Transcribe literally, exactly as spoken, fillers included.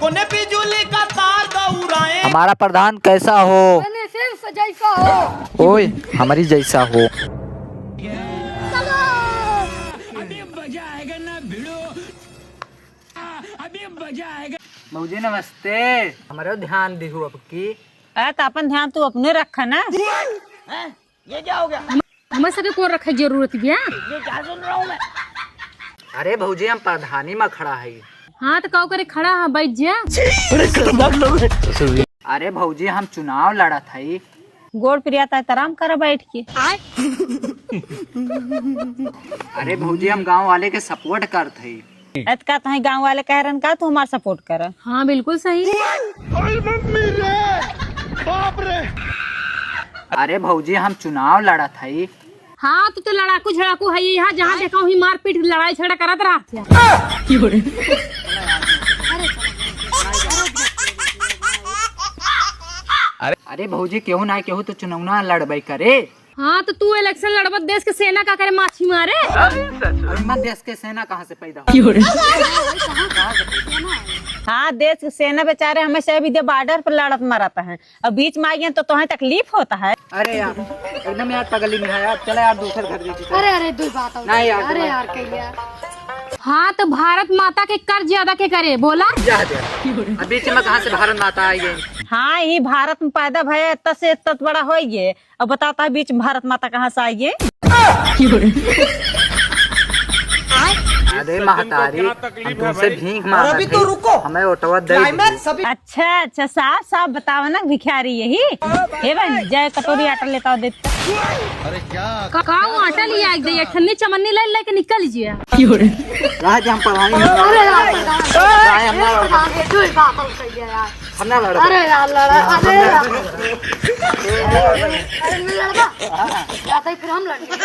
कोने बिजुली का तार दौड़ाए। हमारा प्रधान कैसा हो? गणेश जैसा हो। ओए, हमारी जैसा हो। भौजी नमस्ते, हमरो ध्यान दिहु अब की। अरे तो अपन ध्यान तू अपने रख ना। ये क्या हो गया? हमें सके को रखे जरूरत बिया? ये क्या सुन रहा हूँ मैं? अरे भौजी, हम प्रधानी में खड़ा है। हाँ तो काउ करे खड़ा है, बैठ जा। अरे खतरनाक लोग हैं। अरे भौजी, हम चुनाव लड़त हई। गोड़ पिरियात है, त आराम कर बैठ के। अरे भौजी, हम गाँव वाले के support करत हई। एतका तोहई गाँव वाले कह रहन का तू हमार support कर? हाँ, बिल्कुल सही। अरे भौजी, हम चुनाव लड़त हई। हाँ, तू तो लड़ाकू झड़ाकू है, यहाँ जहाँ देखा वहीं मारपीट लड़ाई झगड़ा करत रहत है। अरे भौजी, केहू ना केहू तो चुनौना लड़बे करे। हाँ, तो तू election लड़बत देश के सेना का करे माछी मारे? अरे माँ, देश के सेना कहाँ से पैदा हो? हाँ, देश के सेना बेचारे हमेशा अभी दे border पर लड़त मरत हैं, और बीच में आ गए तो तोहें तकलीफ होता है। अरे यार, एकदम यार पगली में है यार, चला यार दूसर घर देखी। अरे, अरे, दो बात और नहीं यार, अरे नहीं। यार, कहिया। हाँ, तो भारत माता के कर्ज अदा के करे, बोला? जा दे। अब बीच में कहाँ से भारत माता आई है? हाँ, ही भारत में पैदा भये, इतना से इतना बड़ा होइए, अब बताता है बीच में भारत माता कहाँ से आई है? अरे महतारी, हम तुमसे भीख मांगत अभी तो हई, रुको। हमें ओटवा दे दीजिए। अच्छा, अच्छा, साफ साफ बतावा ना भिखारी यही। हे बहन, जाए कटोरी आटा लेता हो देता। का, का वो आटा लिया एक दे, एक ठन्नी चमन्नी ले लेके निकल जिया। राह जाम पर आई। अरे यार, राह हम ना हम ना लड़ब। अरे यार, लड़ा, अरे यार। अरे नहीं लड़बा। या तो फिर हम लड़ेंगे।